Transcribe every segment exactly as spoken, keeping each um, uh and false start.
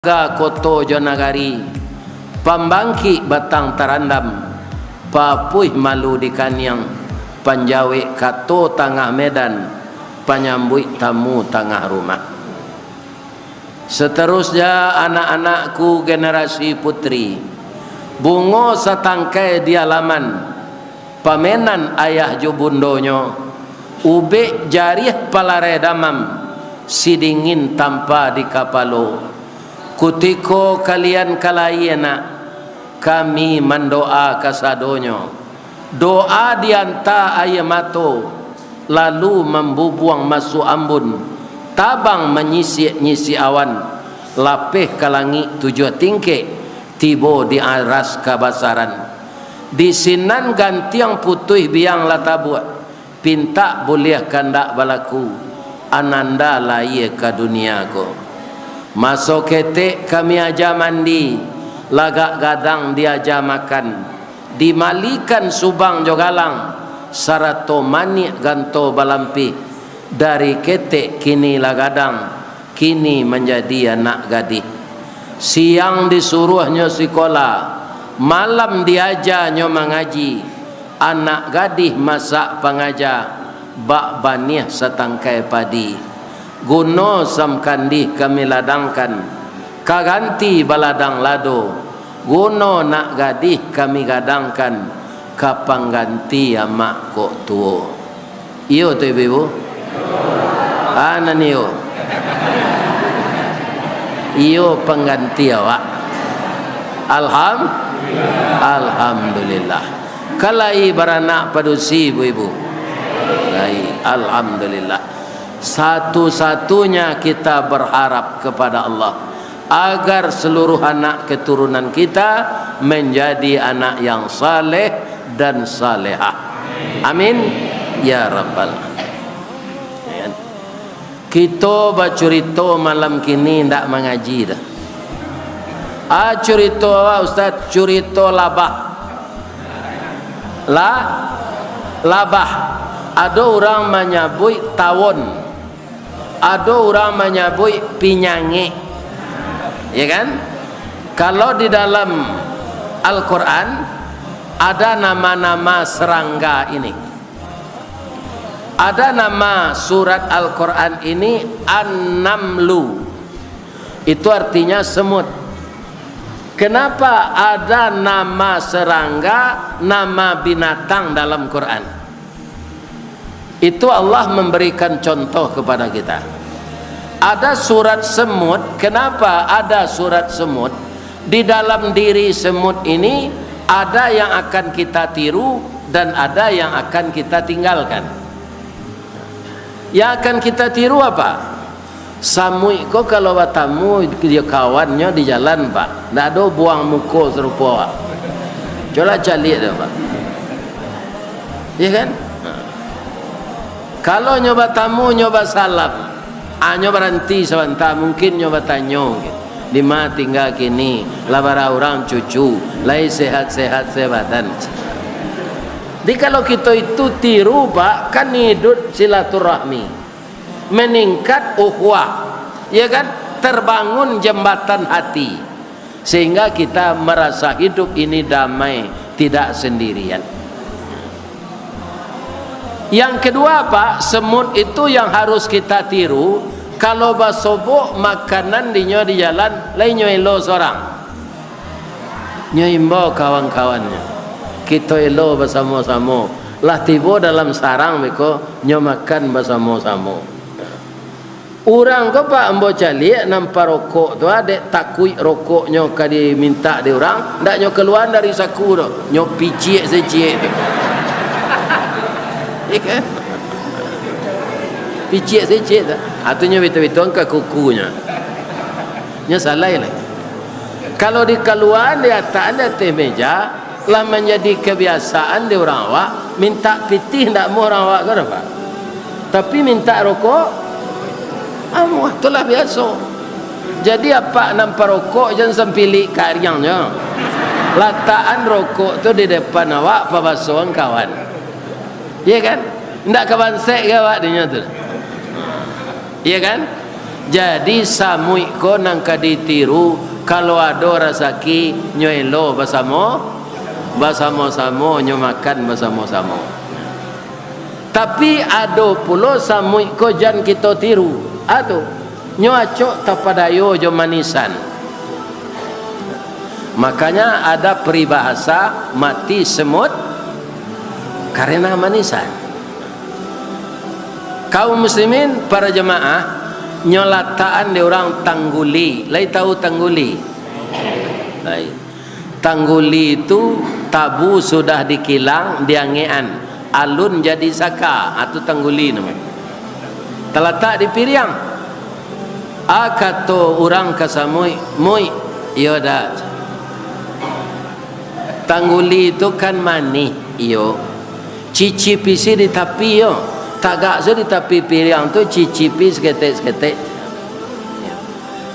Ga koto jo nagari, pambangkik batang tarandam, papuih malu di kaniang, panjawek kato tangah medan, panyambuik tamu tangah rumah. Satarusnyo, anak-anakku generasi putri, bungo satangkai di alaman, pamenan ayah jo bundonyo, ubek jariah palarai damam, sidingin tampa di kapalo. Kutiko kalian ka layie nak, kami mandoa kasadonyo. Doa dianta aia mato, lalu mambubuang masuak ambun, tabang manyisiak-nyisiak awan, lapeh ka langik tujuah tingkek, tibo di aras kabasaran. Di sinan gantiang putuih biang lah tabuak, pintak buliah kandak balaku, ananda layie ka dunia ko. Maso ketek kami aja mandi, lagak gadang diaja makan, dimalikan subang jo galang, sarato maniak ganto balampih, dari ketek kini lah gadang, kini manjadi anak gadih. Siang disuruahnyo sikola, malam diajanyo mangaji, anak gadih masak pangaja, bak baniah satangkai padi. Guno samkandih kami ladangkan, ka ganti baladang lado, guno nak gadih kami gadangkan, ka pangganti amak kok tuo. Iyo tu, ibu-ibu? Ah, nan iyo. Iyo pangganti awak. Alham-, Alhamdulillah. Ka lai baranak padusi, ibu-ibu? Lai, Alhamdulillah. Satu-satunya kita berharap kepada Allah, agar seluruh anak keturunan kita menjadi anak yang saleh dan salehah. Amin, ya rabbal alamin. Kito bacurito malam kini ndak mangaji doh. Ah, curito awak, Ustaz, curito labah. La-, labah. Ado urang manyabuik tawon. Ado urang manyabuik pinyangek. Ya kan? Kalau di dalam Al-Quran, ada nama-nama serangga ini. Ada nama surat Al-Quran ini An-Namlu. Itu artinya semut. Kenapa ada nama serangga, nama binatang dalam Quran? Itu Allah memberikan contoh kepada kita. Ada surat semut, kenapa ada surat semut? Di dalam diri semut ini ada yang akan kita tiru dan ada yang akan kita tinggalkan. Yang akan kita tiru apa? Samuik ko kalau batamu jo kawannyo di jalan, Pak, ndak ado buang muko sarupo awak. Cubolah caliak tu, Pak. Iya kan? Kalau nyo batamu, nyo basalam, ah, nyo baranti sabanta, mungkin nyo batanyo, "Dima tingga kini? Lah bara urang cucu? Lai sehat-sehat se badan?" Jadi kalau kito itu tiru, Pak, kan iduik silaturahmi. Meningkat ukhuwah, ya kan? Terbangun jembatan hati, sehingga kita merasa hidup ini damai, tidak sendirian. Yang kedua, Pak, semut itu yang harus kita tiru. Kalau basobok makanan dinyo di jalan, lai nyo elo sorang. Nyo imbau kawan-kawannyo, "Kito elo basamo-samo." Lah tibo dalam sarang beko, nyo makan basamo-samo. Urang ko, Pak, ambo caliak nan parokok tu, dek takuik rokoknyo ka dimintak dek urang, ndak nyo kaluaan dari saku tu, nyo piciak saciek tu. Iya kan? Piciak saciek tu. Ah, tu nyo bitu-bituan ka kukunyo. Nyo salai lai. Kalau dikaluaan, diatakan di ateh meja, lah manjadi kabiasaan di urang awak, mintak pitih ndak amuah urang awak ko doh, Pak. Tapi mintak rokok, amuah, tu lah biaso. Jadi, apak nan parokok, jan sampilik kariangnyo. Latakan rokok tu di depan awak, pabasoan kawan. Iya kan? Ndak ka bansek ka awak dinyo tu? Iya kan? Jadi, samuik ko nan ka ditiru, kalau ado rasaki, nyo elo basamo, basamo-samo, nyo makan basamo-samo. Tapi, ado pulo samuik ko jan kito tiru. A tu, nyo acok tapadayo jo manisan. Makanya, ada peribahasa, "Mati semut karena manisan." Kaum muslimin, para jamaah, nyo latakan di urang tangguli. Lai tahu tangguli? Lai. Tangguli tu tabu sudah dikilang, diangekan. Alun jadi saka. A tu tangguli namonyo. Talatak di piriang. A kato urang ka samuik, "Muik, iyo dak? Tangguli tu kan manih, iyo. Cicipi se di tapi, yo. Tagak se di tapi piriang tu, cicipi saketek-saketek."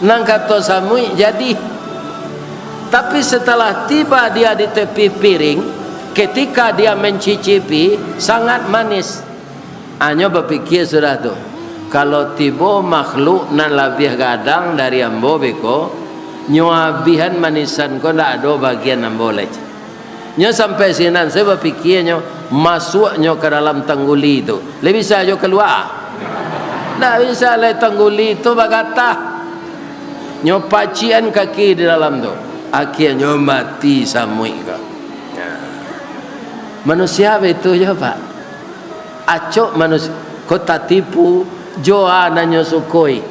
Nan kato samuik jadi. Tapi, setelah tiba dia di tepi piring, ketika dia mencicipi, sangat manis. A nyo bapikia sudah tu, "Kalau tibo makhluk nan labiah gadang dari ambo beko, nyo abihan manisan ko, ndak ado bagian ambo lai." Nyo sampai sinan, sajo bapikia nyo, masuak nyo ka dalam tangguli tu. Lai bisa jo kalua? Ndak bisa lai, tangguli tu bagatah. Nyo pacikan kaki di dalam tu. Akhianyo mati samuik ko. Manusia baitu jo, Pak. Acok manusia ko tatipu jo a nan nyo sukoi.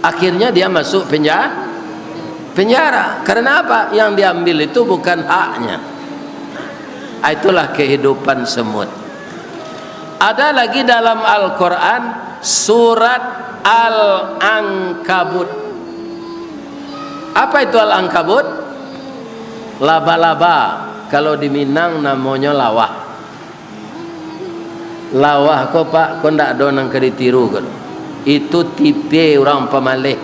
Akhirnya dia masuk penja-, penjara. Karena apa? Yang diambil itu bukan haknya. Ah, itulah kehidupan semut. Ada lagi dalam Al-Quran, surat Al-Ankabut. Apa itu Al-Ankabut? Laba-laba. Kalau di Minang namonyo lawah. Lawah ko, Pak, ko ndak ado nan ka ditiru ko. Itu tipie urang pamaleh.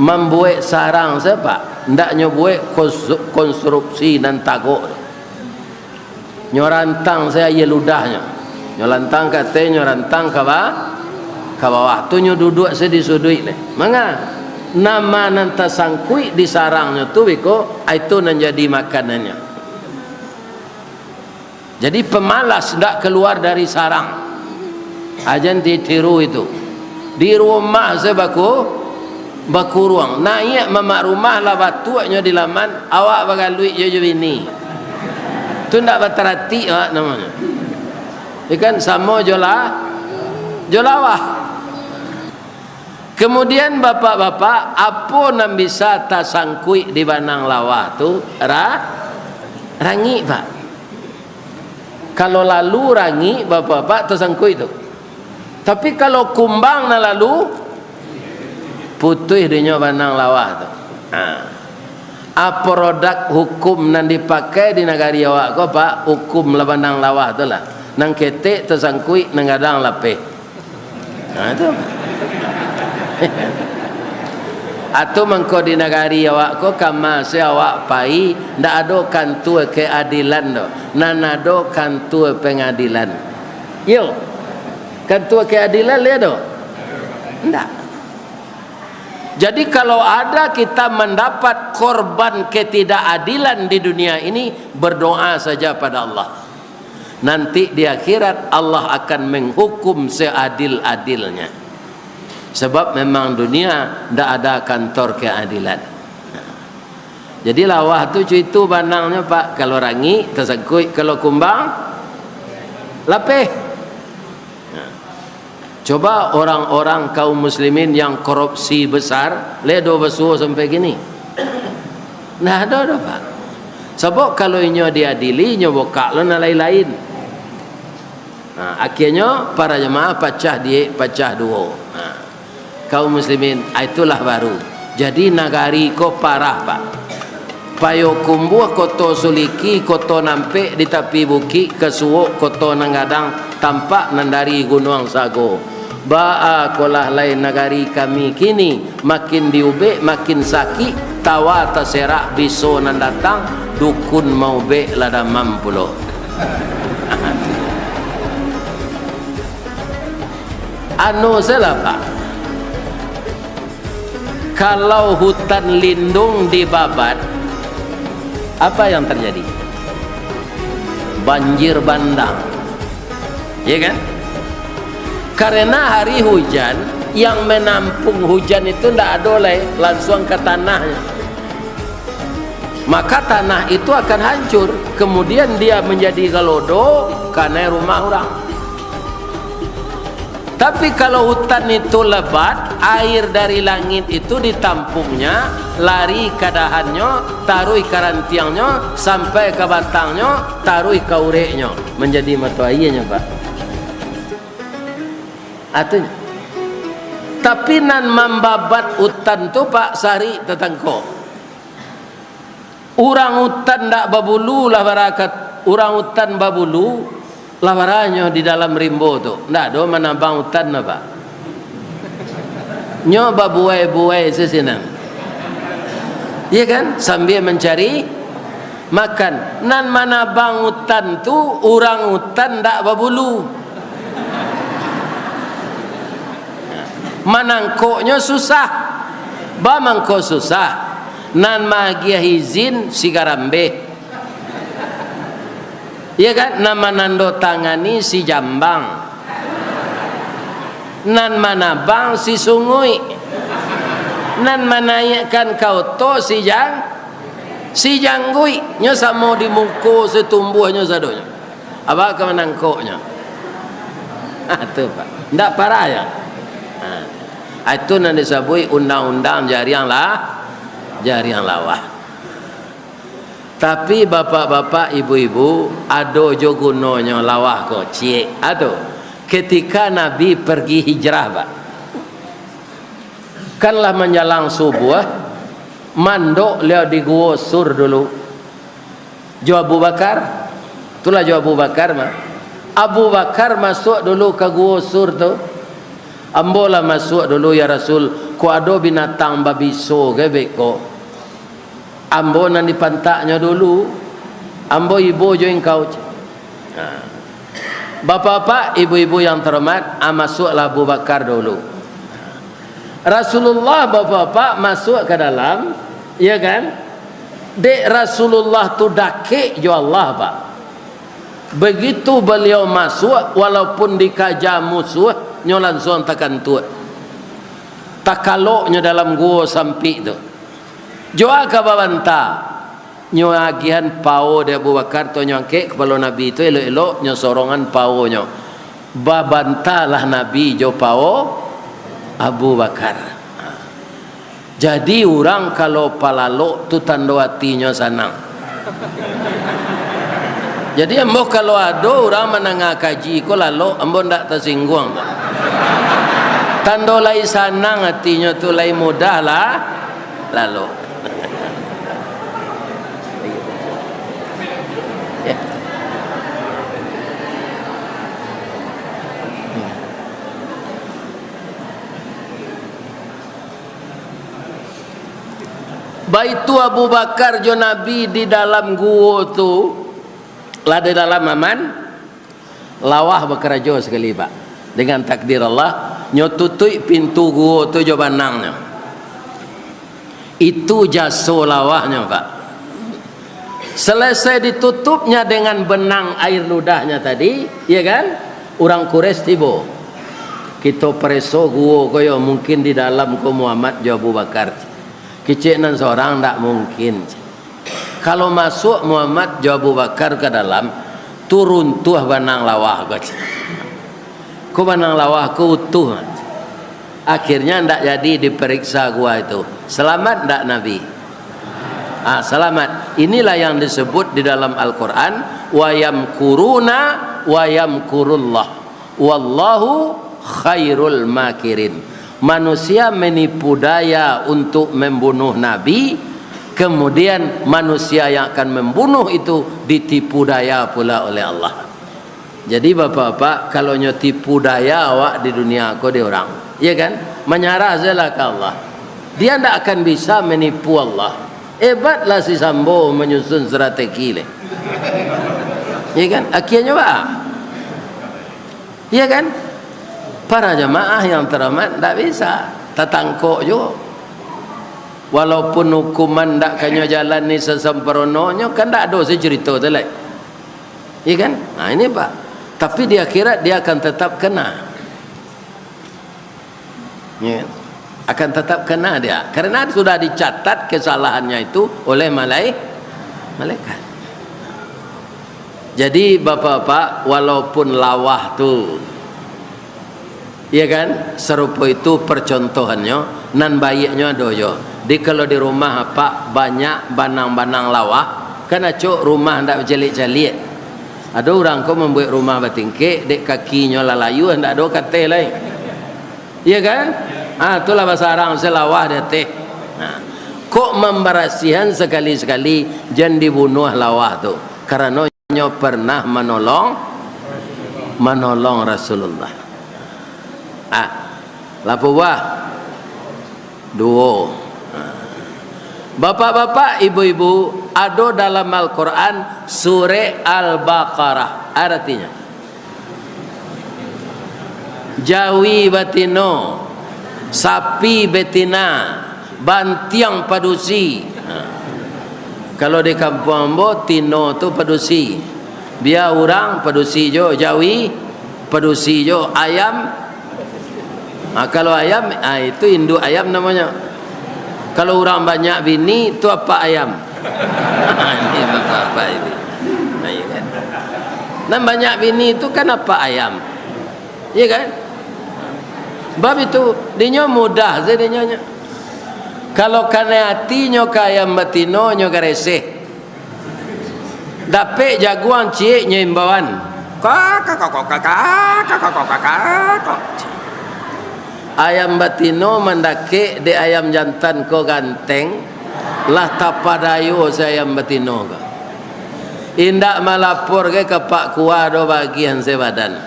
Mambuek sarang se, Pak, ndak nyo buek kons-, konstruksi nan tagok. Nyo rantang se aia ludahnyo. Nyo rantang ka ateh, nyo rantang ka ba-, ka bawah. Tu nyo duduak se di suduik lai. Manga? Nama nan tasangkuik di sarangnyo tu beko, itu nan jadi makanannyo. Jadi, pemalas ndak kaluar dari sarang. Ajan ditiru itu. Di rumah se baku-, bakuruang. Naiak mamak rumah lah batuaknyo di laman, awak bagaluik jo, jo bini. Tu ndak bataratik awak namonyo. Iyo kan, samo jo la-, jo lawah. Kemudian, bapak-bapak, apo nan bisa tasangkuik di banang lawah tu? Ra-, rangik, Pak. Kalau lalu rangik, bapak-bapak, tasangkuik tu. Tapi kalau kumbang nan lalu, putuih dinyo banang lawah tu. Ha. A produk hukum nan dipakai di nagari awak ko, Pak? Hukum lah banang lawah tu lah. Nan ketek tasangkuik, nan gadang lapeh. Nah, tu. Atau mangko di nagari awak ko, kama se awak pai, ndak ado kantua keadilan doh. Nan ado kantua pengadilan. Iyo. Kantua keadilan lai ado? Ndak. Jadi, kalau ada kita mendapat korban ketidakadilan di dunia ini, berdoa saja pada Allah. Nanti di akhirat, Allah akan menghukum seadil-adilnya. Sebab memang dunia ndak ada kantor keadilan. Jadi, lawah tu cuitu banangnyo, Pak. Kalau rangik, tasangkuik. Kalau kumbang, lapeh. Nah, coba orang-orang kaum muslimin yang korupsi besar, lai ado basuo sampai kini? Nah, ado, ado, Pak. Sabab kalau inyo diadili, inyo bukak lo nan lain-lain. Nah, akhirnyo para jamaah pacah diek, pacah duo. Nah. Kaum muslimin, ah, itulah baru. Jadi, nagari ko parah, Pak. Payokumbuah, Koto Suliki, Koto Nampek di tapi bukik, ka suok Koto Nan Gadang, tampak nan dari Gunuang Sago. Baa kolah lai nagari kami kini, makin diubek, makin sakik, tawa taserak biso nan datang, dukun maubek lah damam pulo. Anu salah, Pak. Kalau hutan lindung dibabat, apa yang terjadi? Banjir bandang. Ya kan? Karena hari hujan, yang menampung hujan itu ndak ado lai, langsung ke tanahnya. Maka tanah itu akan hancur, kemudian dia menjadi galodo, kanai rumah urang. Tapi kalau hutan itu lebat, air dari langit itu ditampungnya, lari ka dahannyo, taruih ka rantiangnyo, sampai ka batangnyo, taruih ka ureknyo, manjadi mato aianyo, Pak. Atunyo. Tapi nan mambabat hutan tu, Pak, sari tatangkok. Urang utan ndak babulu lah barakat, urang utan babulu lah baranyo di dalam rimbo tu. Ndak ado manabang utan apa. Nyo babuai-buai sasinan. Iya kan? Sambil mencari makan. Nan manabang utan tu urang utan ndak babulu. Manangkoknyo susah. Bamangko susah. Nan maagiah izin si garambeh. Iya kan? Nan manandatangani si jambang. Nan manabang si sunguik. Nan manaiakkan ka oto si jang-, si jangguik. Nyo samo di muko satumbuahnyo sadonyo. Abah ka manangkoknyo. Ha, tu, Pak. Ndak parah ya? Ha. Itu nan disabuik undang-undang jariang lah, jariang lawah. Tapi bapak-bapak, ibu-ibu, ado jo gunonyo lawah ko, ciek. Ado. Ketika Nabi pergi hijrah, Pak. Kan lah manjalang subuah, mandok liau di Guo Sur dulu. Jo Abu Bakar. Itulah jo Abu Bakar mah. Abu Bakar masuak dulu ka Guo Sur tu. Ambo lah masuak dulu, ya Rasul. Ko ado binatang babiso ke beko? Ambo nan dipantaknyo dulu. Ambo ibo jo engkau. Nah. Bapak-bapak, ibu-ibu yang terhormat, ah, masuaklah Abu Bakar dulu. Rasulullah, bapak-bapak, masuak ka dalam, ya kan? Dek Rasulullah tu dakek jo Allah, Pak. Begitu baliau masuak, walaupun dikaja musuah, nyo lansuang takantuak. Takaloknyo dalam guo sampik tu. Jo a ka babanta. Nyo agiahan pao di Abu Bakar tu, nyo angkek kapalo Nabi tu elok-elok, nyo sorongan paonyo. Babantalah Nabi jo pao Abu Bakar. Jadi, urang kalau palalok tu tando atinyo sanang. Jadi, ambo kalau ado urang mandanga kaji ko lalok, ambo ndak tasingguang. Tando lai sanang atinyo tu, lai mudah lah lalok. Baitu Abu Bakar jo Nabi di dalam guo tu, lah di dalam aman, lawah bakarajo sakali, Pak. Dengan takdir Allah, nyo tutuik pintu guo tu jo banangnyo. Itu jaso lawahnyo, Pak. Selesai ditutupnya dengan benang air ludahnya tadi, ya kan? Urang Quraisy tibo. Kito pareso guo ko yo, mungkin di dalam ko Muhammad jo Abu Bakar. Kicik nan sorang ndak mungkin. Kalau masuak Muhammad jo Abu Bakar ka dalam, tu runtuah banang lawah ko. Ko banang lawah ko utuh. Akhirnya ndak jadi diperiksa gua itu. Selamat ndak Nabi? Ah, selamat. Inilah yang disebut di dalam Al-Quran, "Wa yamkuruna wa yamkurullah. Wallahu khairul makirin." Manusia menipu daya untuk membunuh Nabi, kemudian manusia yang akan membunuh itu ditipu daya pula oleh Allah. Jadi, bapak-bapak, kalau nyo tipu daya awak di dunia ko di urang, ya kan? Manyarah sajolah ka Allah. Dia ndak akan bisa menipu Allah. Hebatlah si Sambo manyusun strategi leh. Ya kan? Akhirnyo, Pak. Ya kan? Para jamaah yang terhormat, ndak bisa tatangkok juo. Walaupun hukuman ndak kanyo jalani sasamparononyo, kan ndak ado se carito tu lai. Iya kan? Nah, ini, Pak. Tapi di akhirat dia akan tetap kena. Ya kan? Akan tetap kena dia. Karena sudah dicatat kesalahannya itu oleh malai-, malaikat. Jadi, Bapak-bapak, walaupun lawah tu, iya kan, sarupo itu percontohannyo, nan baiaknyo ado jo. Jadi, kalau di rumah Apak banyak banang-banang lawah, kan acok rumah ndak bacaliak-caliak. Ado urang ko mambuek rumah batingkek, dek kakinyo lah layua, ndak ado kateh lai. Iya kan? Ah, itulah basarang se lawah di ateh. Nah, kok mambarasihan sakali-sakali, jan dibunuah lawah tu. Karano nyo pernah manolong, manolong Rasulullah. Ah, lapo buah? Duo. Ah. Bapak-bapak, ibu-ibu, ado dalam Al-Quran surek Al-Baqarah. Aratinyo, jawi batino, sapi betina, bantiang padusi. Ha. Kalau di kampuang ambo, tino tu padusi. Bia urang padusi jo, jawi padusi jo, ayam. Ha, kalau ayam, ha, itu induk ayam namonyo. Kalau urang banyak bini, tu apak ayam. Ini bapak-bapak ini. Nah, iya kan? Nan banyak bini tu kan apak ayam. Iya kan? Bab itu, dinyo mudah se dinyo nyo. Kalau kanai ati nyo ka ayam batino, nyo gareseh. Dapek jaguang ciek nyo imbauan. Kak, kak, kak, kak, kak, kak, kak, kak, kak, kak. Ayam batino mandakek dek ayam jantan ko ganteng, lah tapadayo se ayam batino ko. Indak malapor ge ka Pak Kua do bagian se badan.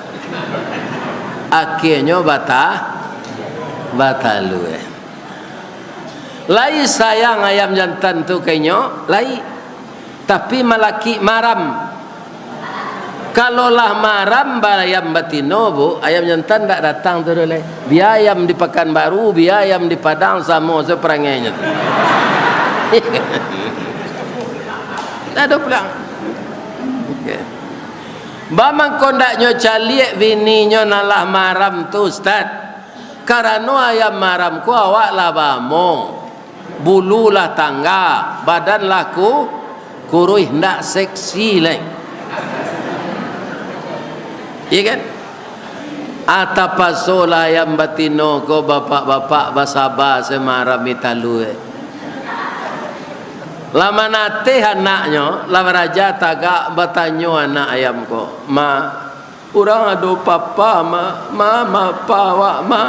Akhianyo bata-, batalua. Lai sayang ayam jantan tu ka inyo, lai. Tapi malakik maram. Kalau lah maram ba-, ayam batino, Bu, ayam jantan ndak datang tu doh lai. Bia ayam di Pakanbaru, bia ayam di Padang, samo se parangainyo tu. Ndak ado pulang. Oke. Ba mangko ndaknyo caliak bininyo nan lah maram tu, Ustaz? Karano ayam maram ko awak lah baamo, bulu lah tangga, badan lah ku-, kuruih, ndak seksi lai. Iya kan? Ah, tapasolah ayam batino ko, bapak-bapak, basaba se maram italua. Lah manateh anaknyo, lah baraja tagak, batanyo anak ayam ko, "Ma, urang ado papa, Ma, Ma, ma, pa awak, Ma?"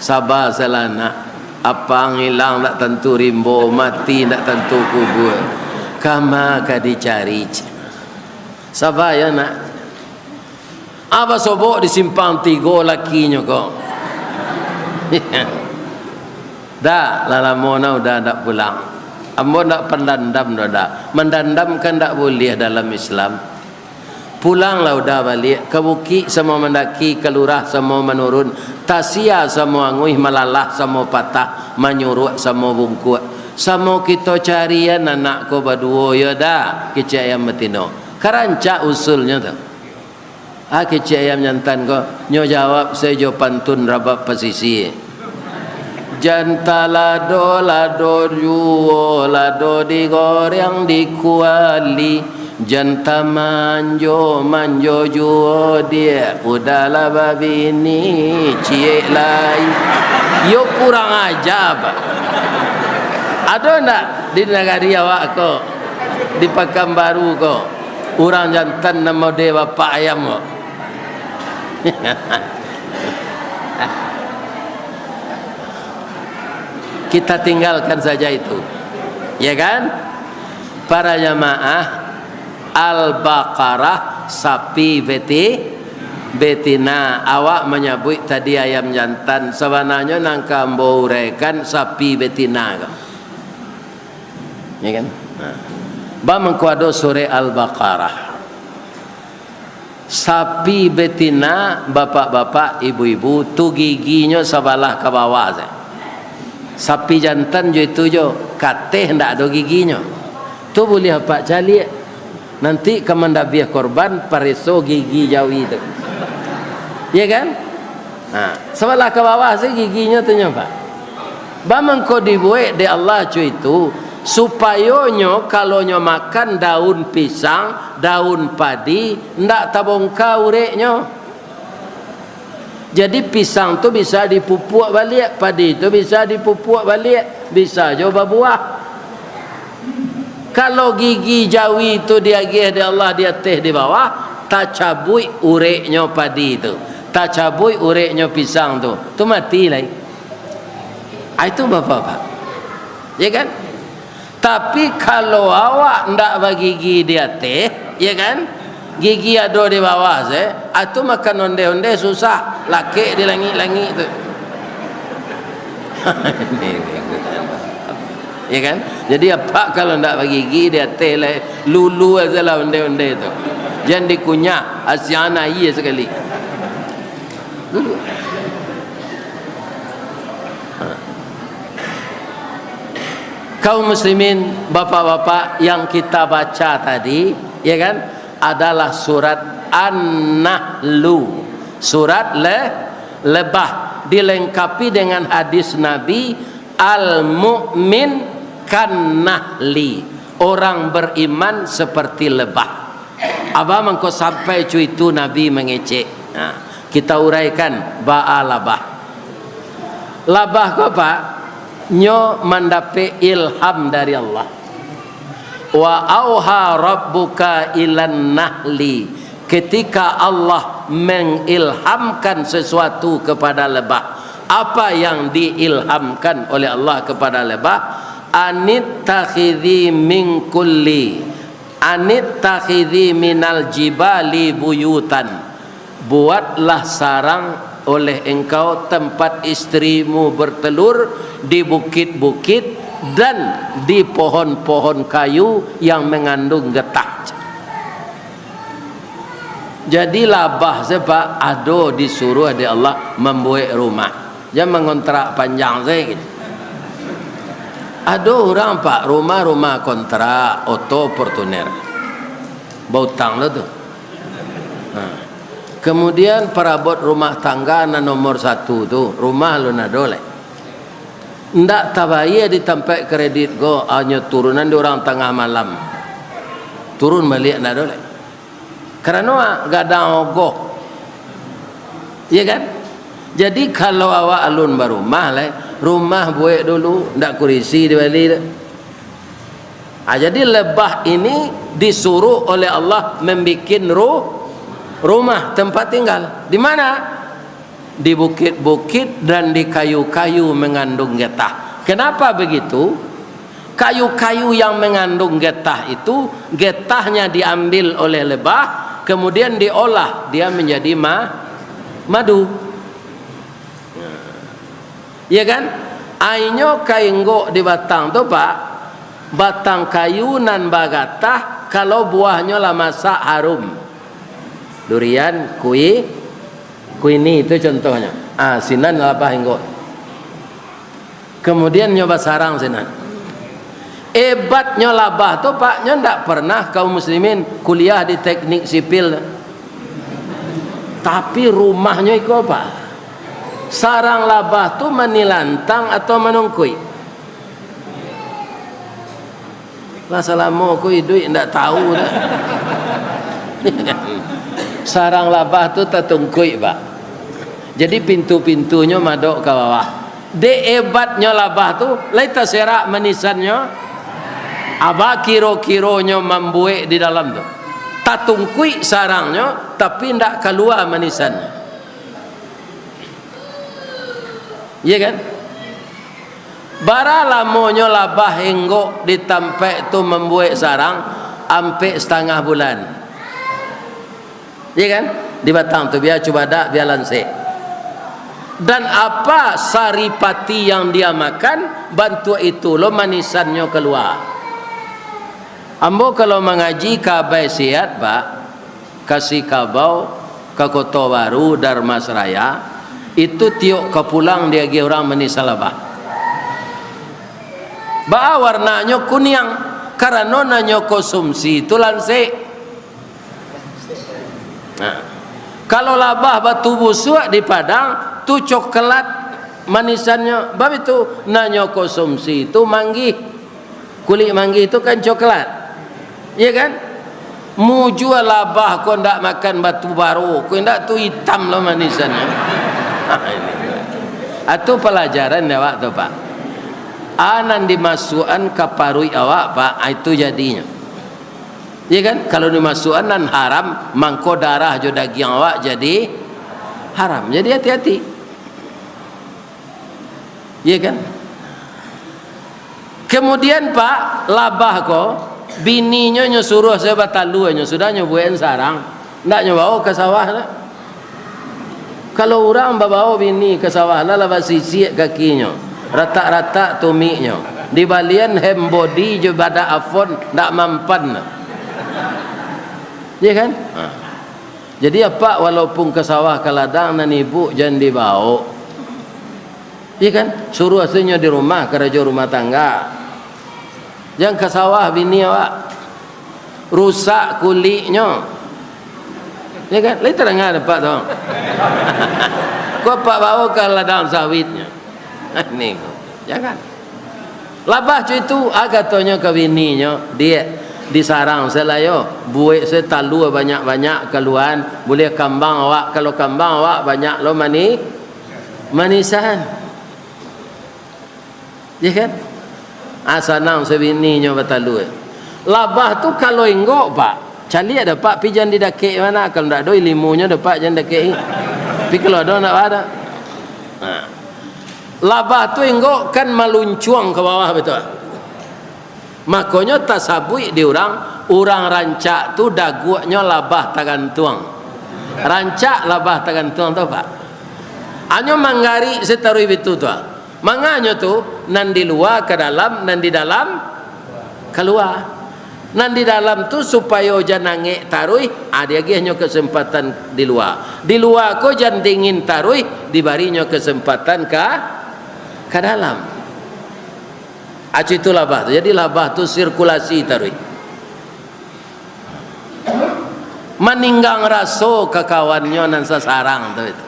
Saba salah, Nak. Apang ilang ndak tantu rimbo, mati ndak tantu kubua. Kama ka dicari. Saba yo, Nak. Ah, basobok di simpang tigo lakinyo ko. Dah, lah lamo nah udah ndak pulang. Ambo ndak pandandam doh, dah. Mandandam kan ndak buliah dalam Islam. Pulanglah udah baliak, ka bukik samo mandaki, ka lurah samo manurun, tasia samo anguih, malalah samo patah, manyuruak samo bungkuak. Samo kito carian anak ko baduo, yo dah, kecek ayam batino. Ka rancak usulnyo tu. Ah, kecek ayam jantan ko, nyo jawab sajo pantun rabab pasisia. Jan talado, lado juo, lado digoreng di kuali. Jan tamanjo, manjo juo, diak. Udahlah babini, ciek lai. Yo kurang aja, Pak. Ado ndak di nagari awak ko, di Pakanbaru ko? Urang jantan nan mode bapak ayam ko. Kita tinggalkan saja itu. Ya kan? Para jamaah, Al-Baqarah, sapi beti-, betina. Awak manyabuik tadi ayam jantan. Sabananyo nan ka ambo uraikan sapi betina ko. Ya kan? Nah. Ba mangko ado surek Al-Baqarah. Sapi betina, bapak-bapak, ibu-ibu, tu giginyo sabalah ka bawah se. Sapi jantan jo itu jo, kateh ndak ado giginyo. Tu buliah apak caliak. Nanti ka mandabiah korban, pareso gigi jawi tu. Ya kan? Nah, sabalah ka bawah se giginyo tu nyo, Pak. Ba mangko dibuek dek Allah co itu, supayo nyo, kalau nyo makan daun pisang, daun padi, ndak tabongka ureknyo. Jadi, pisang tu bisa dipupuak baliak, padi tu bisa dipupuak baliak, bisa jo babuah. Kalau gigi jawi tu diagiah dek Allah di ateh di bawah, tacabuik ureknyo padi tu, tacabuik ureknyo pisang tu, tu mati lai. Ah, itu bapak-bapak. Ya kan? Tapi, kalau awak ndak bagigi di ateh, ya kan? Gigi ado di bawah se, ah, tu makan ondeh-ondeh susah, lakek di langik-langik tu. Ya kan? Jadi, apak kalau ndak bagigi di ateh lai, lulu aja lah ondeh-ondeh tu. Jan dikunyah, asian aia sakali. Lulu. Ha. Kaum muslimin, bapak-bapak, yang kita baca tadi, ya kan, adalah surat An-Nahlu, surat le-, lebah, dilengkapi dengan hadis Nabi, "Al-mu'min kan-nahli," orang beriman seperti lebah. Abah mangko sampai co itu Nabi mangecek. Nah, kita uraikan baa labah. Labah ko, Pak, nyo mandapek ilham dari Allah. "Wa auha rabbuka ilan nahli." Ketika Allah mengilhamkan sesuatu kepada lebah, apa yang diilhamkan oleh Allah kepada lebah? "Anittakhidhi min kulli, anittakhidhi minal jibali buyutan." Buatlah sarang oleh engkau tempat istrimu bertelur di bukit-bukit dan di pohon-pohon kayu yang mengandung getah. Jadi, labah se, Pak, ado disuruh dek Allah mambuek rumah. Jan mangontrak panjang se gitu. Ado urang, Pak, rumah-rumah kontrak, oto Fortuner. Bautang lo tu. Nah. Kemudian, parabot rumah tangga nan nomor satu tu, rumah alun ado lai. Ndak tabayia di tampek kredit ko, hanyo turunan di urang tangah malam. Turun baliak ndak ado lai. Karano, ah, gadang ogoh. Iya kan? Jadi, kalau awak alun barumah lai, rumah buek dulu, ndak kurisi dibali tu. Ah, jadi lebah ini disuruh oleh Allah membikin ru-, rumah, tempat tinggal. Di mana? Di bukit-bukit dan di kayu-kayu mengandung getah. Kenapa begitu? Kayu-kayu yang mengandung getah itu, getahnya diambil oleh lebah, kemudian diolah, dia menjadi ma-, madu. Ya kan? Ainyo kainggok di batang tu, Pak. Batang kayu nan bagatah, kalau buahnyo lah masak, harum. Durian, kui-, kuini itu contohnya. Ah, sinan labah inggok. Kemudian nyo basarang sinan. Ebatnyo labah tu, Pak, nyo ndak pernah kaum muslimin kuliah di teknik sipil. Tapi rumahnyo iko, Pak. Sarang labah tu manilantang atau manungkuik? Lah salamo ko iduik ndak tahu dah. Sarang labah tu tatungkuik, Pak. Jadi pintu-pintunyo madok ka bawah. Dek ebatnyo labah tu, lai taserak manisannyo. Abah kiro-kironyo mambuek di dalam tu. Tatungkuik sarangnyo, tapi ndak kalua manisannyo. Iya kan? Bara lamonyo labah inggok di tampek tu mambuek sarang? Ampek satangah bulan. Iya kan? Di batang tu, bia cubadak, bia lansek. Dan apa saripati yang dia makan, bantuak itu lo manisannyo kalua. Ambo kalau mangaji ka Abai Sihat, Pak, Ka Sikabau, ka Koto Baru, Darmasraya, itu tiok ka pulang diagiah urang manisan labah. Baa warnanyo kuniang? Karano nan nyo konsumsi tu lansek. Nah, kalau labah batu busuak di Padang, tu coklat manisannyo. Bab itu, nan nyo konsumsi tu manggih. Kulik manggih tu kan coklat. Iya kan? Mujua labah ko ndak makan batu baro, ko indak tu itam lo manisannyo. Atu palajaran dek awak tu, Pak. A nan dimasuakan ka paruik awak, Pak, a itu jadinyo. Iya kan? Kalau dimasuakan nan haram, mangko darah jo dagiang awak jadi haram. Jadi hati-hati. Iya kan? Kemudian, Pak, labah ko, bininyo nyo suruah sajo batalua, nyo sudah nyo buekan sarang, ndak nyo bawo ka sawah lah. Kalau urang babawo bini ka sawah lah, lah basisiak kakinyo, ratak-ratak tumiknyo, dibalian hand body jo badak Avon, ndak mampan lah. Iya kan? Ha. Jadi, apak walaupun ka sawah ka ladang, nan ibu jan dibawo. Iya kan? Suruah sajo di rumah, karajo rumah tangga. Jan ka sawah bini awak. Rusak kuliknyo. Iya kan? Lai tadanga dek apak tu. Ko apak bawo ka ladang sawitnyo. Ni ko. Jangan. Labah co itu, a katonyo ka bininyo, "Diak, disarang sajo lah yo, buek sajo talua banyak-banyak kaluaan, buliah kambang awak, kalau kambang awak banyak lo mani-, manisan." Iya kan? A, sanang sajo bininyo batalua. Labah tu kalau enggok, Pak, caliak dek apak, pi jan didakek mano, kalau ndak ado ilimunyo dek apak jan dakek-i. Pi kalau ado ndak baa. Nah. Labah tu inggok kan maluncuang ka bawah, batua? Makonyo tasabuik di urang, urang rancak tu daguaknyo labah tagantuang. Rancak labah tagantuang tu, Pak. Anyo manggarik sataruih bitu tu, ah. Manganyo tu, nan di lua ka dalam, nan di dalam kalua. Nan di dalam tu supayo jan angek taruih, ah, diagiahnyo kesempatan di lua. Di lua ko jan dingin taruih, dibarinyo kesempatan ka, ka dalam. Acu itu labah tu. Jadi labah tu sirkulasi taruih. Maninggang raso ka kawannyo nan sasarang tu itu.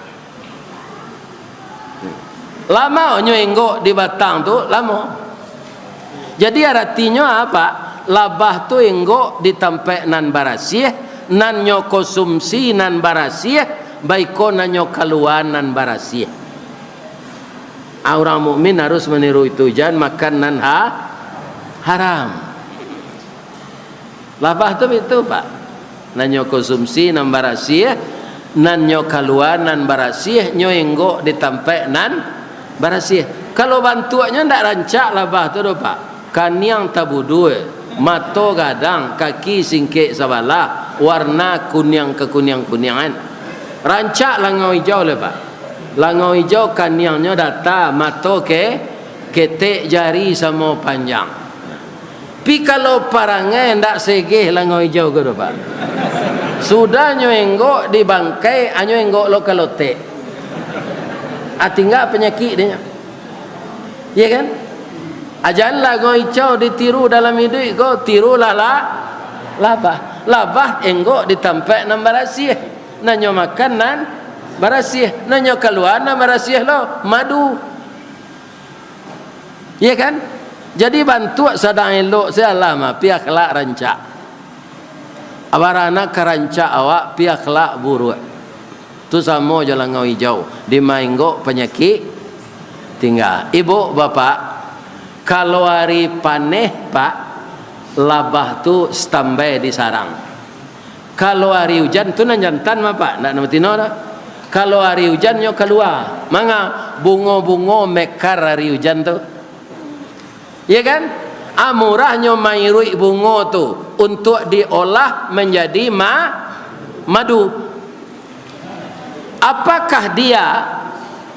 Lamo nyo inggok di batang tu, lamo. Jadi, aratinyo apo? Labah tu inggok di tampaik nan barasiah, nan nyo konsumsi nan barasiah, baiko nan nyo kalua nan barasiah. Ah, urang mukmin harus maniru itu, jan makan nan ha-, haram. Labah tu bitu, Pak. Nan nyo konsumsi nan barasiah, nan nyo kalua nan barasiah, nyo inggok di tampaik nan barasiah. Kalau bantuaknyo ndak rancak labah tu doh, Pak. Kaniang tabudua, mato gadang, kaki singkek sabalah, warna kuniang kakuniang-kuniangan. Rancak langau ijau lai, Pak. Langau ijau kaniangnyo data, mato ke-, ketek, jari samo panjang. Pi kalau parangai ndak segeh langau ijau ko doh, Pak. Sudah nyo enggok di bangkai, anyo enggok lo ka lotek. Ah, tingga panyakik dek nyo. Iya kan? Ajan langau ijau ditiru dalam iduik ko, tirulah la-, labah. Labah enggok di tampaik nan barasiah. Nan nyo makan nan barasiah, nan nyo kalua nan barasiah lo, madu. Iya kan? Jadi bantuak sadang elok se alah mah, pi akhlak rancak. Barana ka rancak awak, pi akhlak buruak. Tu samo jo langau ijau, dima inggok panyakik tingga. Ibu, bapak, kalau ari paneh, Pak, labah tu standby di sarang. Kalau ari ujan tu nan jantan mah, Pak, ndak nan batino doh. Kalau ari ujan nyo kalua, manga bungo-bungo mekar ari ujan tu. Iya kan? Ah, murahnyo mairuik bungo tu untuak diolah manjadi ma-, madu. Apakah dia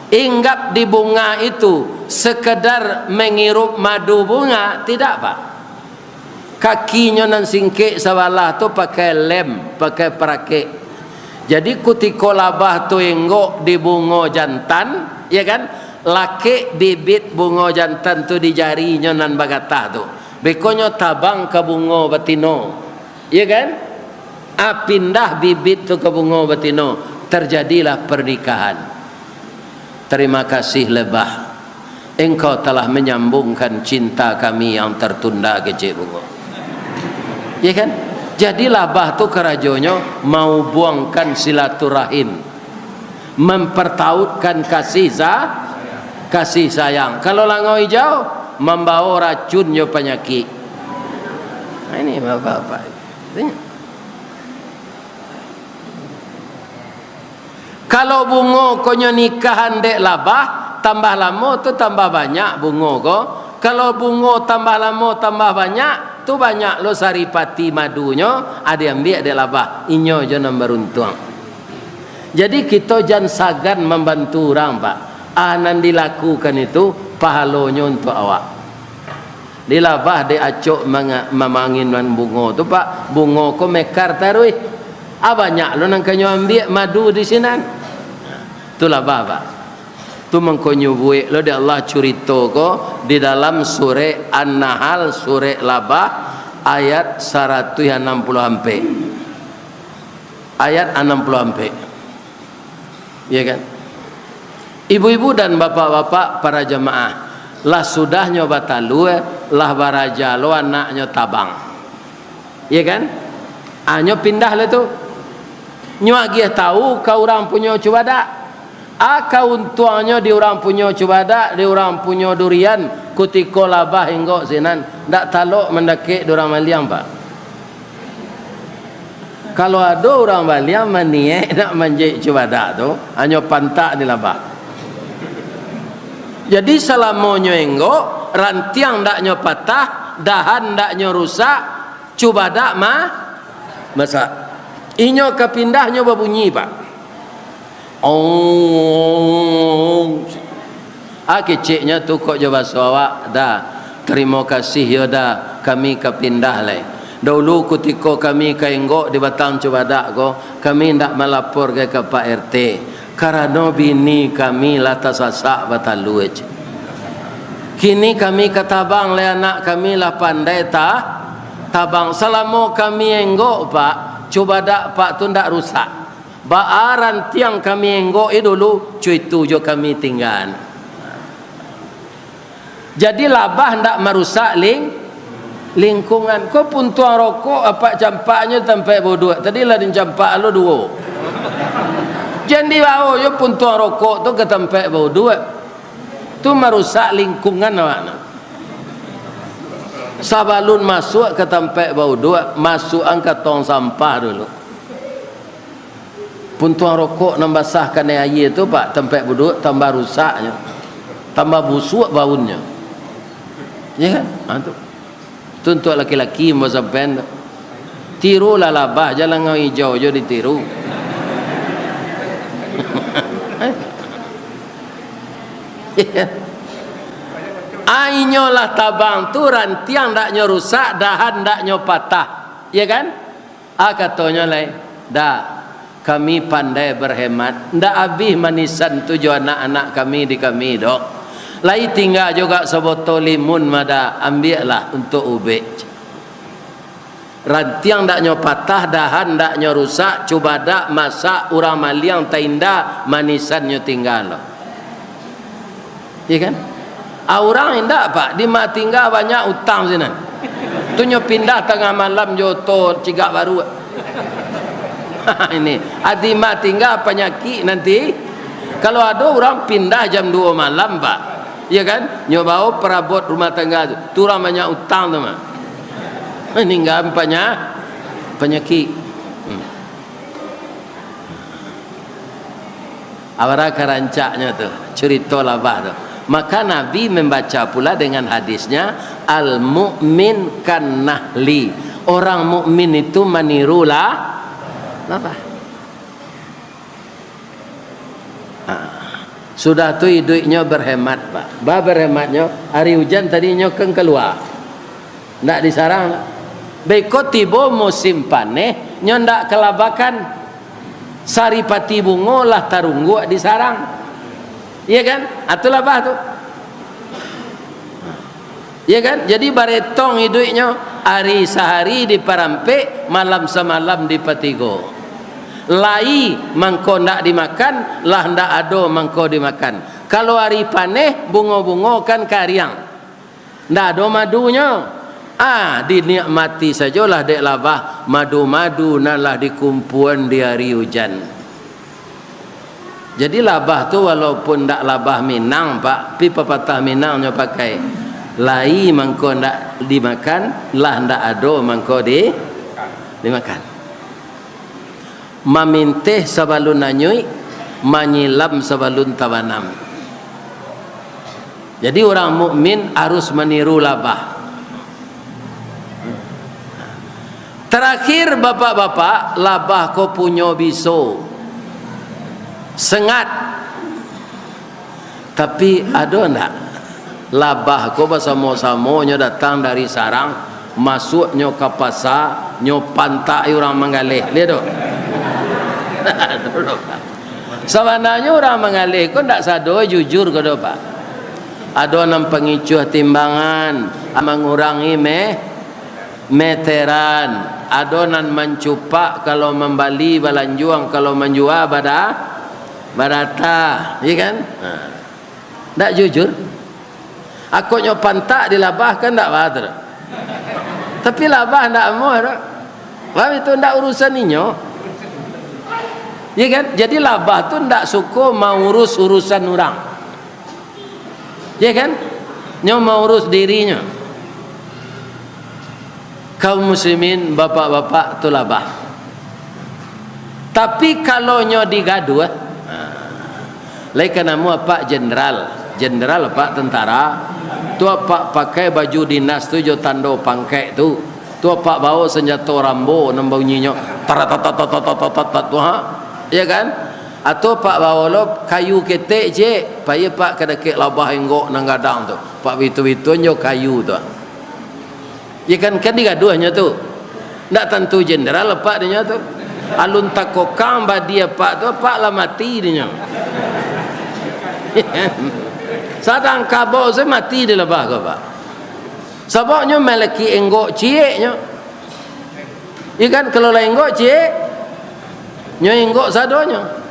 inggap di bunga itu sekedar mangirup madu bunga? Tidak, Pak. Kakinyo nan singkek sabalah tu pakai lem, pakai parakek. Jadi, kutiko labah tu enggok di bungo jantan, ya kan, lakek bibit bungo jantan tu di jarinyo nan bagatah tu. Bekonyo tabang ka bungo batino, ya kan? Ah, pindah bibit tu ka bungo batino, terjadilah pernikahan. Terima kasih, labah. Engkau telah menyambungkan cinta kami yang tertunda, kecek bungo. Ya kan? Jadi, labah tu karajonyo maubuangkan silaturahim, mempertautkan kasih sa-, kasih sayang. Kalau langau ijau, mambawa racun jo panyakik. Nah, ini bapak-bapak. Kalau bungo ko nyo nikahan dek labah, tambah lamo tu tambah banyak bungo ko. Kalau bungo tambah lamo tambah banyak, tu banyak lo saripati madunyo, ah, diambiak dek labah. Inyo jo nan baruntuang. Jadi, kito jan sagan mambantu urang, Pak. Ah, nan dilakukan itu, pahalonyo untuak awak. Di labah dek acok manga-, mamanginan bungo tu, Pak, bungo ko mekar taruih. Ah, banyak lo nan ka nyo ambiak madu di sinan. Tu labah, Pak. Tu mangko nyo buek lo dek Allah curito ko di dalam surek An-Nahl, surek labah, ayat saratuih anam puluah ampek. Ayat anam puluah ampek. Ya kan? Ibu-ibu dan bapak-bapak para jamaah, lah sudahnyo batalua, lah baraja lo anaknyo tabang. Ya kan? Ah, nyo pindah lah tu. Nyo agiah tahu ka urang punyo cubadak. Ah, ka untuangnyo di urang punyo cubadak, di urang punyo durian, kutiko labah inggok sinan, ndak talok mandakek di urang maliang, Pak. Kalau ado urang baliang maniaik nak manjek cubadak tu, hanyo pantak di labah. Jadi, salamonyo enggok, rantiang ndak nyo patah, dahan ndak nyo rusak, cubadak ma-, masak. Inyo ka pindah nyo babunyi, Pak. Ong. Ah, keceknyo tu kok jo baso awak, Da. Tarimo kasih yo, Da, kami ka pindah lai. Daulu kutiko kami ka inggok di batang cubadak ko, kami indak malapor ka Pak R T, karano bini kami lah tasasak batalua, cek. Kini kami ka tabang lai, anak kami lah pandai ta-, tabang. Salamo kami inggok, Pak, cubadak Pak tu ndak rusak. Baa rantiang kami enggok i dulu, co itu jo kami tinggaan. Jadi, labah ndak marusak ling-, lingkungan. Ko puntuang rokok apak campaknyo tampek bauduak. Tadi lah dicampak lo duo. Jan dibawo jo puntuang rokok tu ka tampek bauduak. Tu marusak lingkungan awak tu. Sabalun masuak ka tampek bauduak, masuakan ka tong sampah dulu. Puntuang rokok nan basah kanai aia tu, Pak, tampek bauduak, tambah rusaknyo, tambah busuak baunnyo. Ya kan? Ha, tu. Tu untuak laki-laki, mun sampean tu. Tirulah labah, jan langau ijau jo ditiru. Ah, inyo lah tabang tu, rantiang ndak nyo rusak, dahan ndak nyo patah. Ya kan? Ah, katonyo lai, Da, kami pandai berhemat, ndak abih manisan tu jo anak-anak kami di kami doh. Lai tingga juo sabotol limun mah, Da, ambiaklah untuak ubek. Rantiang ndak nyo patah, dahan ndak nyo rusak, cubadak masak, urang maliang tainda, manisan nyo tingga lo. Iya kan? Ah, urang indak, Pak, di ma tingga banyak utang sinan. Tu nyo pindah tangah malam jo oto cigak baru. Ini, ah, di ma tingga panyakik nanti. Kalau ado urang pindah jam duo malam, Pak, iya kan? Nyo bawo parabot rumah tangga tu. Tu urang banyak utang tu mah. Ningga panya-, panyakik. Hmm. Abara ka rancaknyo tu, curito labah tu. Maka Nabi membaca pula dengan hadisnya, "Al-mu'min kan nahli." Orang mukmin itu maniru la-, labah. Ha. Sudah tu iduiknyo berhemat, Pak. Ba berhematnyo, hari ujan tadi nyo kan kalua. Ndak disarang, ndak? Beko tibo musim paneh, nyo ndak kalabakan. Saripati bungo lah tarungguak di sarang. Iya kan? Ah, tu labah tu. Iya kan? Jadi baretong iduiknyo, ari sahari diparampek, malam samalam dipatigo. Lai mangko ndak dimakan, lah ndak ado mangko dimakan. Kalau ari paneh, bungo-bungo kan kariang. Ndak ado madunyo. Ah, dinikmati sajolah dek labah, madu-madu nan lah dikumpuan di ari ujan. Jadi labah tu walaupun ndak labah Minang, Pak, pi papatah Minang nyo pakai. Lai mangko ndak dimakan, lah ndak ado mangko di, dimakan. Maminteh sabalun anyuik, manyilam sabalun tabanam. Jadi urang mukmin harus maniru labah. Tarakhir, bapak-bapak, labah ko punyo biso. Sengat. Tapi ado ndak? Labah ko basamo-samo nyo datang dari sarang, masuak nyo ka pasa, nyo pantak urang manggaleh. Liek tu. Sabananyo urang manggaleh ko ndak sado jujur ko do, Pak. Ado nan pangicuah timbangan, mangurangi meh, meteran, ado nan mancupak kalau mambali balanjuang, kalau manjua bada-, badata, iya kan? Ha. Ndak jujur. Akoknyo pantak dilabah kan ndak baa tu. Tapi labah ndak amuah tu. Paham itu? Ndak urusan inyo. Iya kan? Jadi labah tu ndak suko maurus urusan urang. Ya kan? Nyo maurus dirinyo. Kaum muslimin, bapak-bapak tu labah. Tapi kalau nyo digaduah, ha, lai ka namo apak jenderal, jenderal apak tentara, tu apak pakai baju dinas tu jo tando pangkek tu, tu apak bawo sanjato Rambo nan bunyinyo taratatatatatatat tu, ha? Ya kan? Atau pak bawo lo kayu ketek, cek, pai pak ka dakek labah enggok nan gadang tu, pak bitu-bituan jo kayu tu. Ya kan, kan digaduahnyo tu. Ndak tantu jenderal apak dinyo tu. Alun takokang badi apak tu, apak lah mati dinyo. Sadang kabau se mati di labah ko, Pak. Sababnyo malaki enggok cieknyo. Ya kan, kalau lah enggok ciek, nyo enggok sadonyo.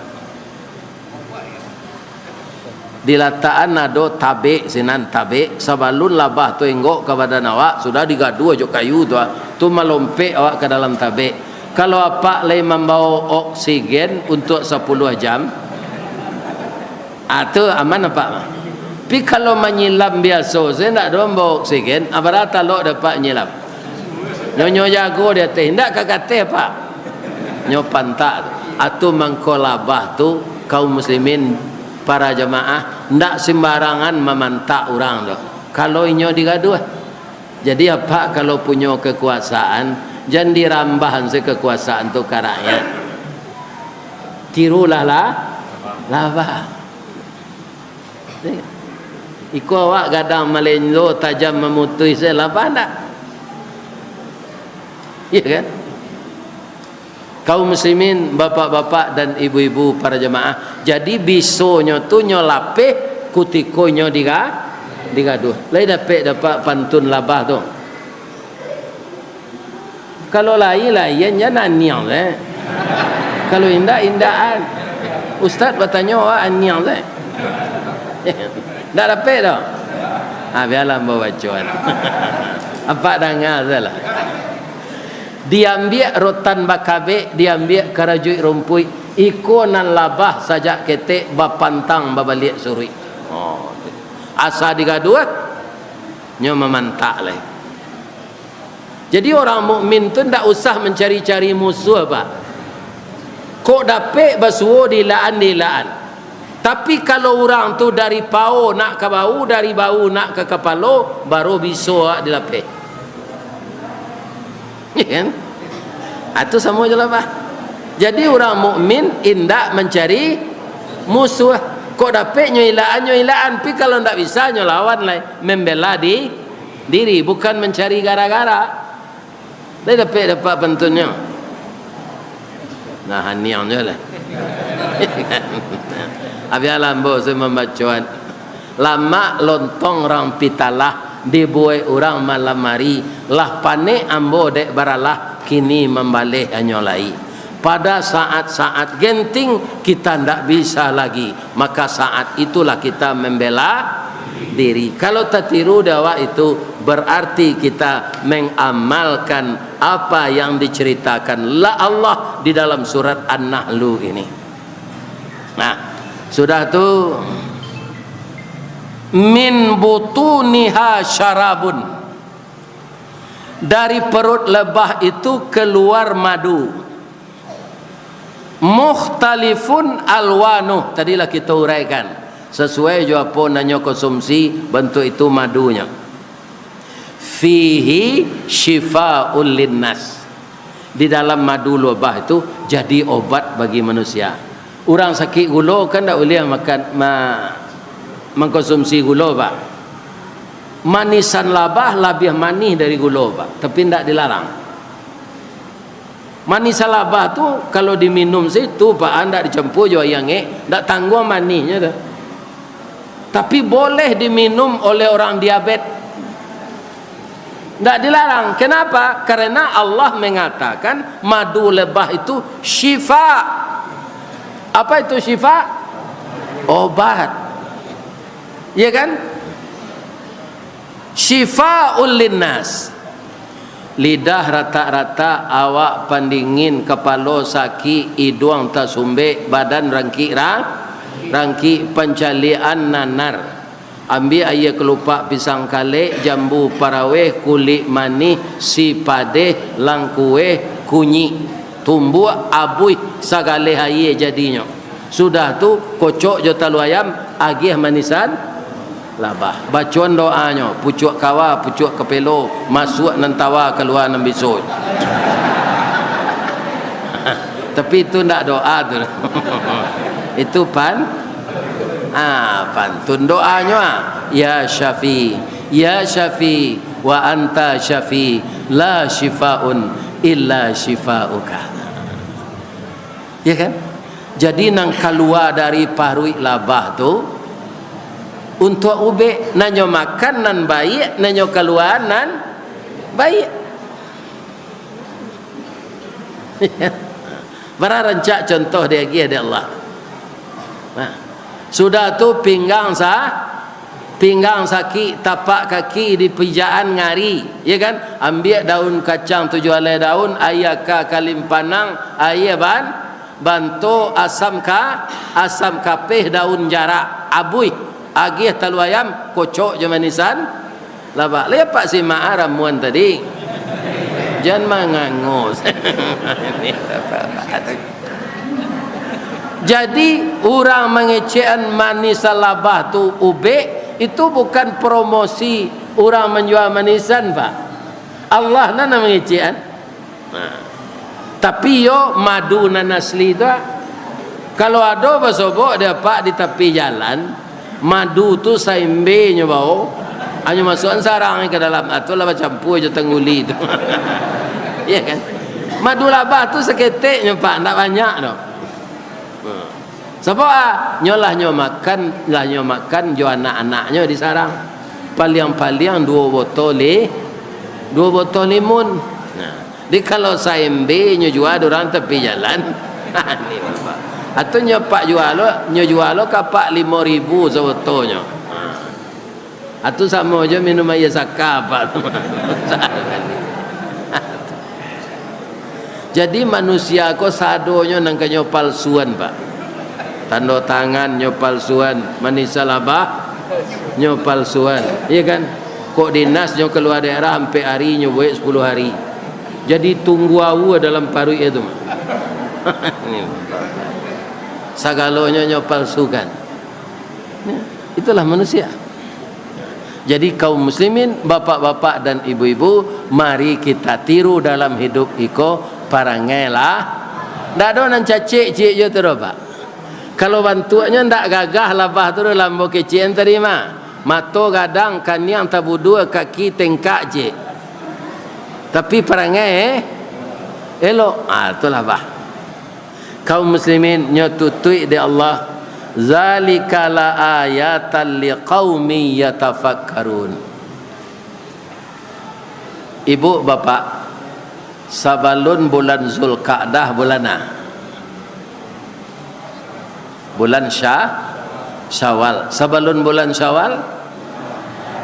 Dilatakan ado tabek sinan, tabek, sabalun labah tu enggok ka badan awak, sudah digaduah jo kayu tu, ah, tu malompek awak ka dalam tabek. Kalau apak lai mambawo oksigen untuak sapuluah jam, ah, tu aman apak mah. Tapi kalau manyilam biaso se, ndak ado mambawo oksigen, ah, bara talok dek apak nyilam. Nyo, nyo jago di ateh, indak ka kateh, Pak. Nyo pantak tu. Atu mangko labah tu, kaum muslimin, para jamaah, ndak sembarangan mamantak urang tu. Kalau inyo digaduah. Jadi, apak kalau punyo kekuasaan, jan dirambahan se kekuasaan tu ka rakyat. Tirulah lah, labah. Iko awak gadang malendo, tajam mamutuih, se labah ndak? Iya kan? Kaum muslimin, bapak-bapak dan ibu-ibu, para jamaah, jadi bisonyo tu nyo lapeh kutiko nyo diga-, digaduah. Lai dapek dek apak pantun labah tu? Kalau lai, laian, jan aniang se. Kalau indak, indakan. Ustaz batanyo, awak aniang se. Ndak dapek doh. Ha, bialah ambo bacoan. Apak danga sajolah. Diambiak rotan bakabek, diambiak karajuik rumpuik. Iko nan labah sajak ketek bapantang babaliak suruik. Oh, asa digaduah, nyo mamantak lai. Jadi, urang mukmin tu ndak usah mancari-cari musuah, Pak. Kok dapek basuo diilaan-diilaan. Tapi, kalau urang tu dari pao nak ka bahu, dari bahu nak ka kapalo, baru biso awak dilapeh. Ya kan? Ah, tu samo jo lah, Pak. Jadi, urang mukmin indak mancari musuah. Kok dapek nyo ilaan, nyo ilaan. Tapi, kalau ndak bisa, nyo lawan lai. Membela di diri, bukan mencari gara-gara. Lai dapek-dapek pantunnyo. Nah, haniang jo lah. Abialah ambo se mambacoan. Lamak lontong rang pitalah, dibuek urang malam ari. Lah panek ambo dek baralah, kini mambaleh anyo lai. Pada saat-saat genting, kita ndak bisa lagi, maka saat itulah kita membela diri. Kalau tatiru di awak itu, berarti kita mengamalkan apa yang diceritakan la Allah di dalam surat An-Nahlu ini. Nah, sudah tu, "Min butuniha syarabun." Dari perut lebah itu keluar madu. "Mukhtalifun alwanuh." Tadilah kita uraikan. Sesuai jo apo nan nyo konsumsi, bantuak itu madunyo. "Fihi syifa'ul linnas." Di dalam madu lebah itu jadi obat bagi manusia. Urang sakik gulo kan ndak buliah makan, ma-, mangkonsumsi gulo, Pak. Manisan labah labiah manih dari gulo, Pak, tapi ndak dilarang. Manisan labah tu, kalau diminum situ, Pak, ndak dicampur jo aia angek, ndak tangguang manihnyo tu. Tapi boleh diminum oleh orang diabet. Ndak dilarang. Kenapa? Karena Allah mengatakan madu lebah itu syifa. Apa itu syifa? Obat. Ya kan? Syifaul linnas. Lidah ratak-ratak, awak pandingin, kapalo sakik, iduang tasumbek, badan rangkik ra-, rangkik, pancaliakan nanar. Ambiak aia kalupak pisang kalek, jambu paraweh, kulik manih, sipadeh, langkueh, kunyik. Tumbuak, abuih, sagaleh aia jadinyo. Sudah tu, kocok jo talua ayam, agiah manisan labah. Bacoan doanyo, pucuak kawa, pucuak kapelo, masuak nan tawa, kalua nan biso. Tapi itu ndak doa tu. Itu pan-, ah, pantun doanyo, ah. "Ya Syafi, ya Syafi, wa anta Syafi, la syifaun illa syifauka." Ya kan? Jadi, nan kalua dari paruik labah tu untuak ubek, nan nyo makan nan baiak, nan nyo kalua nan baiak. Bara rancak contoh diagiah dek Allah. Nah, sudah tu pinggang sa-, pinggang sakik, tapak kaki dipijakan ngari, ya kan? Ambiak daun kacang tujuah alai daun, aia ka kalimpanang, aia ban-, banto, asam ka-, asam kapeh, daun jarak, abuih, agiah talua ayam, kocok jo manisan labah. Lai apak simak ah ramuan tadi? Jan mangango. Jadi, urang mangecekan manisan labah tu ubek, itu bukan promosi urang manjua manisan, Pak. Allah nan mangecekan. Nah. Tapi yo madu nan asli tu, ah. Kalau ado basobok di apak di tapi jalan, madu tu saimbe nyo bao, anyo masuakan sarang ka dalam, ah, tu lah bacampua jo tangguli tu. Ya kan? Madu labah tu saketek nyo, Pak, ndak banyak doh. Nah. Sabab, ah, nyo lah nyo makan, lah nyo makan jo anak-anaknyo di sarang. Paliang-paliang duo botol li-, duo botol limun. Nah, di kalau saimbe nyo jua di urang tapi jalan. Atau nyo pak jua lo, nyo jua lo ka apak limo ribu sabotonyo. Nah. Atu samo jo minum aia saka, Pak. Jadi, manusia ko sadonyo nan ka nyo palsuan, Pak. Tando tangan nyo palsuan, manisan labah nyo palsuan, iya kan? Kok dinas nyo kalua daerah ampek ari, nyo buek sapuluah ari. Jadi, tunggu aua dalam paruik itu, Mak. Sagalonyo nyo palsukan. Ya, itulah manusia. Jadi, kaum muslimin, bapak-bapak dan ibu-ibu, mari kita tiru dalam hidup iko, parangailah. Ndak ado nan cacek ciek jo tu doh, Pak. Kalau bantuaknyo ndak gagah labah tu doh, lambo kecek tadi mah. Mato gadang, kaniang tabudua, kaki tengkak ciek. Tapi parangai, eh, elok. Ah, itulah, bah. Kaum muslimin, nyo tutuik dek Allah, "Zalika la ayatan liqaumi yatafakkarun." Ibu, bapak, sabalun bulan Zulkaadah, bulan a? Bulan Sya-, Syawal. Sabalun bulan Syawal,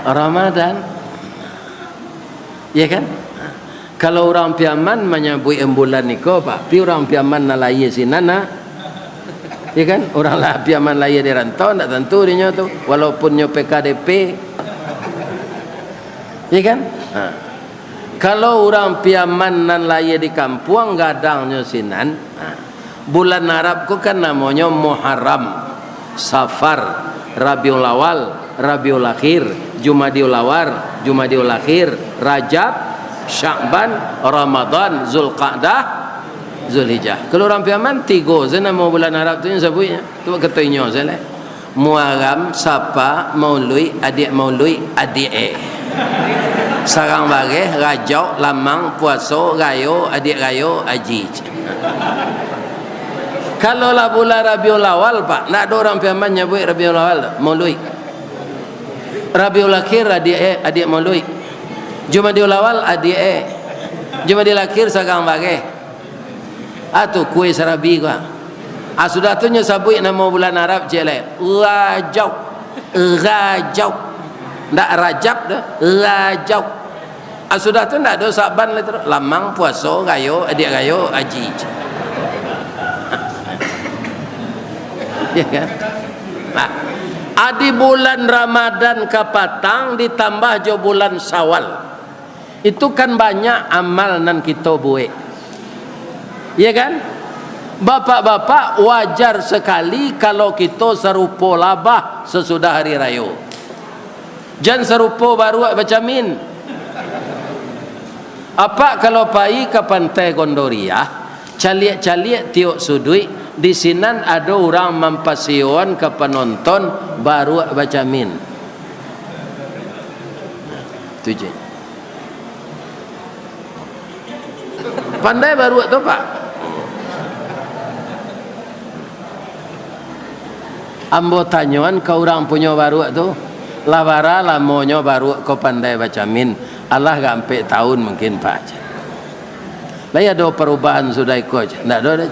Ramadan. Ya kan? Kalau urang Piaman manyabuik bulan niko, Pak, pi urang Piaman nan lahia sinan, nah. Ya kan? Urang lah Piaman lahia di rantau, ndak tantu dinyo tu, walaupun nyo P K D P. Ya kan? Ha. Kalau urang Piaman nan lahia di kampuang, gadangnyo sinan, ha. Bulan Arab ko kan namonyo Muharram, Safar, Rabiul Awal, Rabiul Akhir, Jumadiul Awal, Jumadiul Akhir, Rajab, Sya'ban, Ramadan, Zulqa'dah, Zulhijjah. Kalau urang Piaman, tigo se namo bulan Arab tu nyo sabuiknyo. Tu kato inyo se lai. Muharram, Sapa, Mauluik, adiak Mauluik, adiak e. Sarang Bareh, Rajau, Lamang, Puaso, Rayo, adiak Rayo, Aji. Kalau lah bulan Rabiul Awal, Pak, ndak ado urang Piaman nyabuik Rabiul Awal tu, Mauluik. Rabiul Akhir, adiak e, adiak Mauluik. Jumadiul Awal, adiak e. Jumadiul Akhir, Sarang Bareh. Ah, tu kue sarabi ko, ah. Ah, sudah tu nyo sabuik namo bulan Arab ciek lai. Rajau. Rajau. Ndak Rajab doh. Rajau. Ah, sudah tu ndak ado Saban lai tu. Lamang, Puaso, Rayo, Adiak Rayo, Aji. Ya kan? Nah, adi bulan Ramadan kapatang ditambah jo bulan Syawal. Itu kan banyak amal nan kito buek. Iya kan? Bapak-bapak, wajar sakali kalau kito sarupo labah sasudah hari rayo. Jan sarupo baruak bacamin. Apak kalau pai ka Pantai Gondoriah, caliak-caliak tiok suduik, di sinan ado urang mampasiyoan ka panonton baruak bacamin. Tu je. Pandai baruak tu, Pak? Ambo tanyoan ka urang punyo baruak tu, lah bara lamonyo baruak ko pandai bacamin? Alah, agak ampek taun mungkin, Pak. Lai ado parubahan sudah iko? Ndak ado doh.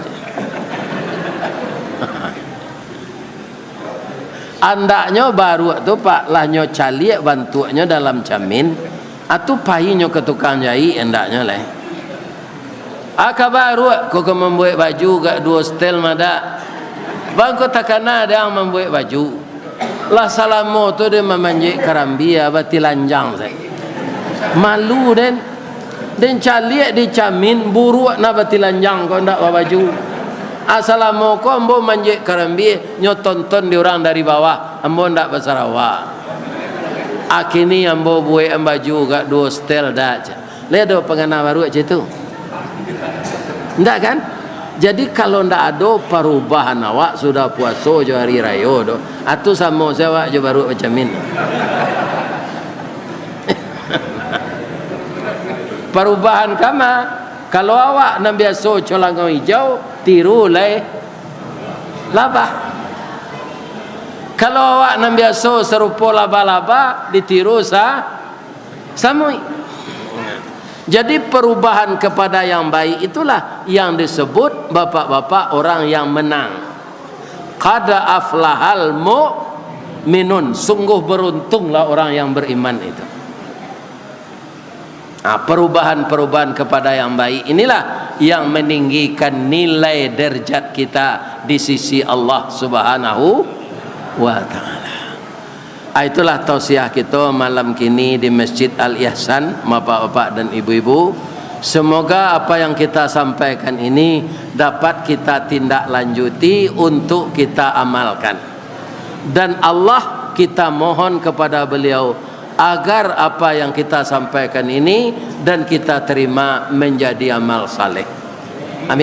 Andaknyo baruak tu, Pak, lah nyo caliak bantuaknyo dalam camin, atu pai nyo ka tukang jaik, andaknyo lai. Aka baruak ko ka mambuek baju gak duo setel madak. Bang ko takana dang mambuek baju. Lah salamo tu den mamanjek karambia batilanjang sajo. Malu den. Den caliak di camin, buruak nah batilanjang ko ndak babaju. Asalamo ko ambo manjek karambia, nyo tonton di urang dari bawah, ambo ndak basarawa. Akini ambo buek baju gak duo setel dak, cak. Lai ado pangana baruak cak itu? Ndak kan? Jadi kalau ndak ado parubahan awak sudah puaso jo hari rayo tu, atu samo se awak jo baruak bacamin. Parubahan kama, kalau awak nan biaso colangau ijau, tiru lai labah. Kalau awak nan biaso sarupo laba-laba, ditiru sa-, samuik. Jadi, perubahan kepada yang baik itulah yang disebut bapak-bapak orang yang menang. Qad aflahal mu'minun, sungguh beruntunglah orang yang beriman itu. Nah, perubahan-perubahan kepada yang baik inilah yang meninggikan nilai derajat kita di sisi Allah Subhanahu wa Ta'ala. Ah, itulah tausiah kito malam kini di Masjid Al-Ihsan, bapak-bapak dan ibu-ibu. Semoga apa yang kita sampaikan ini dapat kita tindak lanjuti untuk kita amalkan. Dan Allah, kita mohon kepada Beliau agar apa yang kita sampaikan ini dan kita terima menjadi amal saleh. Amin.